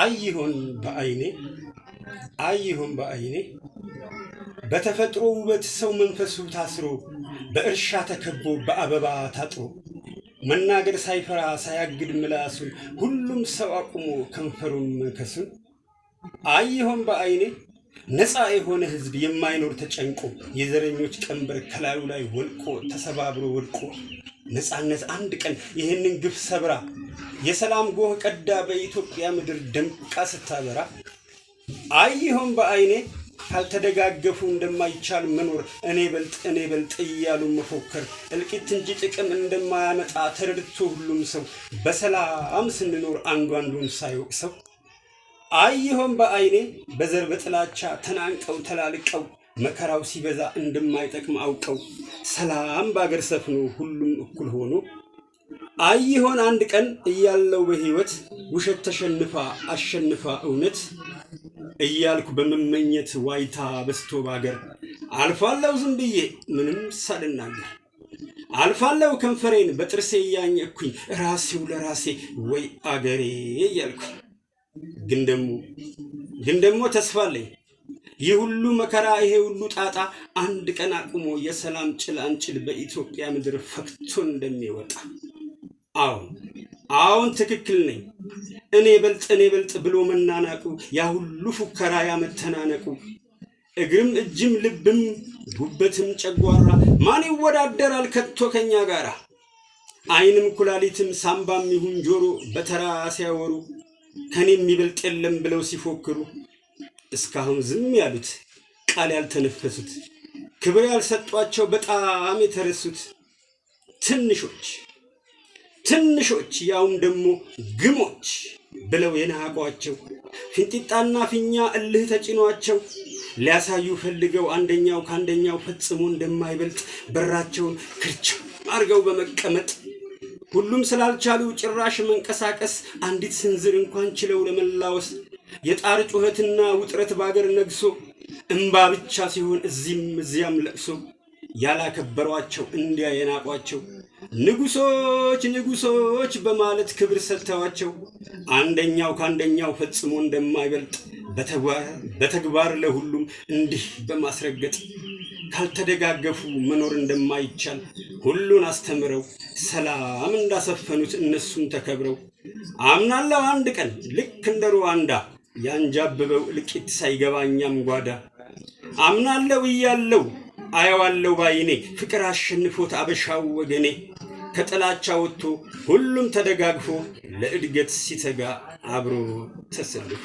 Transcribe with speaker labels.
Speaker 1: አይሆን በአይኔ፣ አይሆን በአይኔ፣ በተፈጥሮ ውበት ሰው መንፈሱ ታስሮ፣ በእርሻ ተከቦ በአበባ ታጥሮ፣ መናገር ሳይፈራ ሳያግድ ምላሱን፣ ሁሉም ሰው አቁሞ ከንፈሩን መንከሱን። አይሆን በአይኔ፣ ነፃ የሆነ ህዝብ የማይኖር ተጨንቆ፣ የዘረኞች ቀንበር ከላዩ ላይ ወልቆ ተሰባብሮ ወድቆ፣ ነፃነት አንድ ቀን ይህንን ግፍ ሰብራ የሰላም ጎህ ቀዳ በኢትዮጵያ ምድር ደምቃ ስታበራ። አይሆን በአይኔ፣ ካልተደጋገፉ እንደማይቻል መኖር፣ እኔ በልጥ እኔ በልጥ እያሉ መፎከር እልቂት እንጂ ጥቅም እንደማያመጣ ተረድቶ ሁሉም ሰው በሰላም ስንኖር አንዱ አንዱን ሳይወቅሰው። አይሆን በአይኔ፣ በዘር በጥላቻ ተናንቀው ተላልቀው መከራው ሲበዛ እንደማይጠቅም አውቀው ሰላም በአገር ሰፍኖ ሁሉም እኩል ሆኖ። አይሆን አንድ ቀን እያለው በህይወት ውሸት ተሸንፋ አሸንፋ እውነት እያልኩ በመመኘት ዋይታ በስቶ ባገር አልፋለሁ ዝም ብዬ ምንም ሳልናገር፣ አልፋለሁ ከንፈሬን በጥርሴ እያኘኩኝ ራሴው ለራሴ ወይ አገሬ እያልኩኝ። ግን ደግሞ ተስፋ አለኝ፣ ይህ ሁሉ መከራ ይሄ ሁሉ ጣጣ አንድ ቀን አቁሞ የሰላም ጭላንጭል በኢትዮጵያ ምድር ፈክቶ እንደሚወጣ። አዎን አዎን፣ ትክክል ነኝ። እኔ በልጥ እኔ በልጥ ብሎ መናናቁ፣ ያ ሁሉ ፉከራ፣ ያ መተናነቁ፣ እግርም እጅም ልብም ጉበትም ጨጓራ ማን ይወዳደራል ከቶ ከኛ ጋራ? አይንም ኩላሊትም ሳምባም ይሁን ጆሮ በተራ ሲያወሩ፣ ከኔ የሚበልጥ የለም ብለው ሲፎክሩ፣ እስካሁን ዝም ያሉት፣ ቃል ያልተነፈሱት፣ ክብር ያልሰጧቸው፣ በጣም የተረሱት ትንሾች ትንሾች ያውም ደግሞ ግሞች ብለው የናቋቸው፣ ፊንጢጣና ፊኛ እልህ ተጭኗቸው ሊያሳዩ ፈልገው አንደኛው ከአንደኛው ፈጽሞ እንደማይበልጥ በራቸውን ክርችም አድርገው በመቀመጥ፣ ሁሉም ስላልቻሉ ጭራሽ መንቀሳቀስ፣ አንዲት ስንዝር እንኳን ችለው ለመላወስ፣ የጣር ጩኸትና ውጥረት ባገር ነግሶ እምባ ብቻ ሲሆን እዚህም እዚያም ለቅሶ፣ ያላከበሯቸው እንዲያ የናቋቸው ንጉሶች ንጉሶች በማለት ክብር ሰጥተዋቸው አንደኛው ከአንደኛው ፈጽሞ እንደማይበልጥ በተግባር ለሁሉም እንዲህ በማስረገጥ፣ ካልተደጋገፉ መኖር እንደማይቻል ሁሉን አስተምረው ሰላም እንዳሰፈኑት እነሱም ተከብረው፣ አምናለሁ አንድ ቀን ልክ እንደ ሩዋንዳ ያንጃበበው እልቂት ሳይገባ እኛም ጓዳ። አምናለሁ እያለው አየዋለሁ ባይኔ ፍቅር አሸንፎት አበሻው ወገኔ ከጥላቻ ወጥቶ ሁሉም ተደጋግፎ ለእድገት ሲተጋ አብሮ ተሰልፎ።